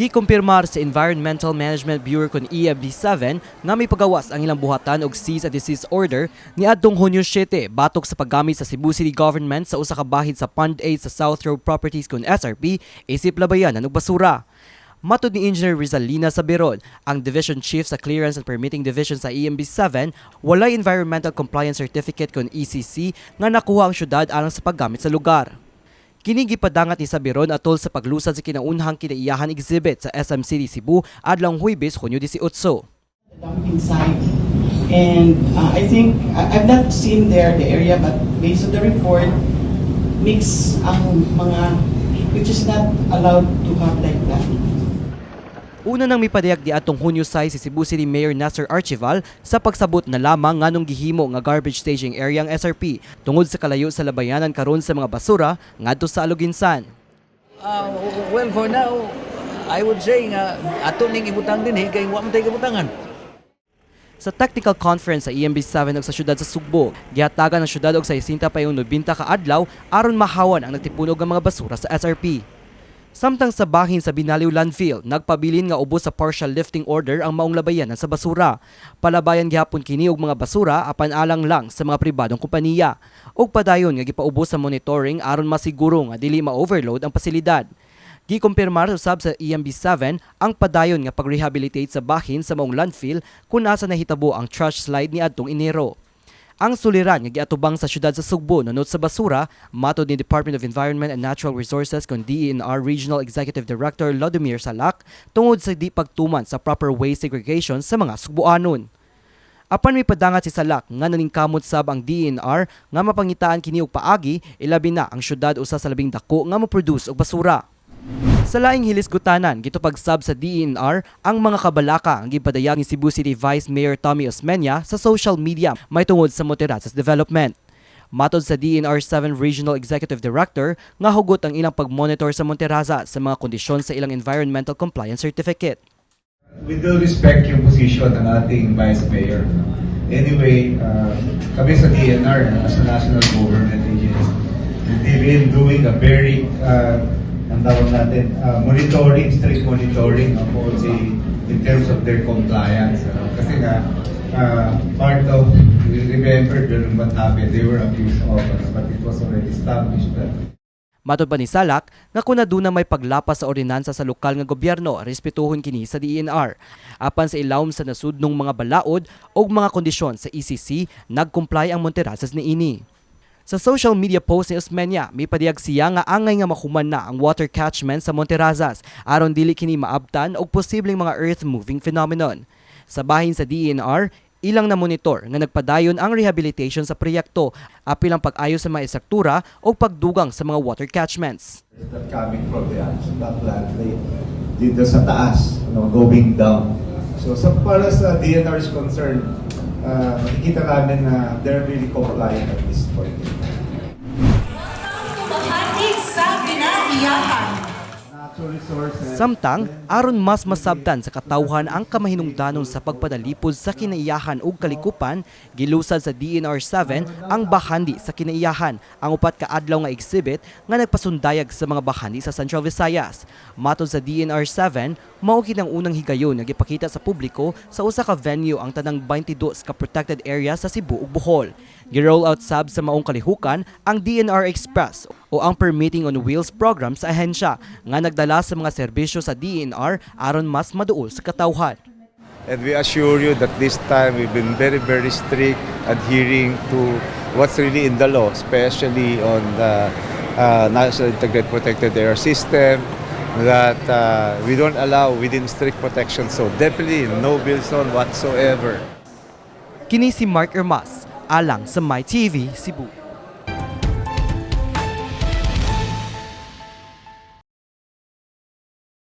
Gikumpirmar sa Environmental Management Bureau kon EMB 7 nga may pagawas ang ilang buhatan og cease and desist order niadtong Hunyo 7 batok sa paggamit sa Cebu City Government sa usa ka bahid sa Pond 8 sa South Road Properties kon SRP isip labayanan og basura. Matod ni Engineer Rizalina Sabiron, ang Division Chief sa Clearance and Permitting Division sa EMB 7, walay Environmental Compliance Certificate kon ECC nga nakuha ang syudad alang sa paggamit sa lugar. Kini gipadangat ni Sabiron atol sa paglusad sa kinaunhang kinaiyahan exhibit sa SM City Cebu adlawng Huwebes, Hunyo 18. Dumping site. And I think, I've not seen there the area, but based on the report, mix ang mga, which is not allowed to have like that. Una nang mipadayag niadtong Hunyo 6 si Cebu City Mayor Nestor Archival sa pagsabot na lamang nganong gihimo nga garbage staging area ang SRP tungod sa kalayo sa labayanan karon sa mga basura ngadto sa Aloguinsan. Well, for now, I would say nga ato ning ibutang dinhi kay wa man tay kabutangan. Sa technical conference sa EMB 7 ug sa syudad sa Sugbo, gihatagan ang syudad og 60 payong 90 ka adlaw aron mahawan ang nagtipunog nga mga basura sa SRP. Samtang sa bahin sa Binaliw Landfill, nagpabilin nga ubos sa partial lifting order ang maong labayanan sa basura. Palabayan gihapon kini og mga basura apan alang lang sa mga pribadong kompanya. Ug padayon nga gipaubos sa monitoring aron masiguro nga dili ma-overload ang pasilidad. Gikumpirmar usab sa EMB 7 ang padayon nga pag-rehabilitate sa bahin sa maong landfill kung asa nahitabo ang trash slide niadtong Enero. Ang suliran nga giatubang sa syudad sa Sugbo nunot sa basura, matod ni Department of Environment and Natural Resources kon DENR Regional Executive Director Lodomir Salak tungod sa di pagtuman sa proper waste segregation sa mga Sugboanon. Apan may padangat si Salak nga naningkamot sab ang DENR nga mapangitaan kini og paagi, ilabi na ang syudad usa sa labing dako nga mo-produce og basura. Sa laing hilisgutanan, gitupag sab sa DENR ang mga kabalaka ang gipadayag ni Cebu City Vice Mayor Tommy Osmeña sa social media may tungod sa Monterrazas Development. Matod sa DENR 7 Regional Executive Director, nga hugot ang ilang pagmonitor sa Monterrazas sa mga kondisyon sa ilang Environmental Compliance Certificate. With due respect yung position ng ating Vice Mayor, no? Anyway, kami sa DENR, as a national government agency, we've been doing a very, ang tawag natin, monitoring, strict monitoring of all the, in terms of their compliance, ano? Kasi nga, part of, remember during what happened, they were accused of, ano, but it was already established that Matod pa ni Salak nga kung aduna may paglapas sa ordinansa sa lokal nga gobyerno, respetuhon kini sa DENR. Apan sa ilawom sa nasudnong mga balaod o mga kondisyon sa ECC, nag-comply ang Monterrazas niini. Sa social media post ni Osmeña, may padayag siya nga angay nga mahuman na ang water catchment sa Monterrazas aron dili kini maabtan og posibleng mga earth-moving phenomenon. Sa bahin sa DENR, ilang na monitor nga nagpadayon ang rehabilitation sa proyekto apil ang pag-ayo sa mga estruktura o pagdugang sa mga water catchments. That coming from the upland, dito sa taas, no, going down. So, sa para sa DENR is concerned, makikita namin na they're really compliant at this point in time. Tumahati sa kinaiyahan. Natural resources. Samtang, aron mas masabtan sa katawhan ang kamahinungdanon sa pagpanalipod sa kinaiyahan ug kalikupan, gilusad sa DENR 7 ang Bahandi sa Kinaiyahan, ang upat ka adlaw nga exhibit nga nagpasundayag sa mga bahandi sa Central Visayas. Matod sa DENR 7, mao kini ang unang higayon nga gipakita sa publiko sa usa ka venue ang tanang 22 ka protected area sa Cebu ug Bohol. Gi-roll out sab sa maong kalihukan ang DENR Express o ang Permitting on Wheels program sa ahensya nga nagdala sa mga serbisyo sa DENR aron mas maduol sa katawhan. And we assure you that this time we've been very, very strict adhering to what's really in the law, especially on the National Integrated Protected Area System, that we don't allow within strict protection. So definitely no build zone whatsoever. Kini si Mark Ermas, alang sa MyTV Cebu.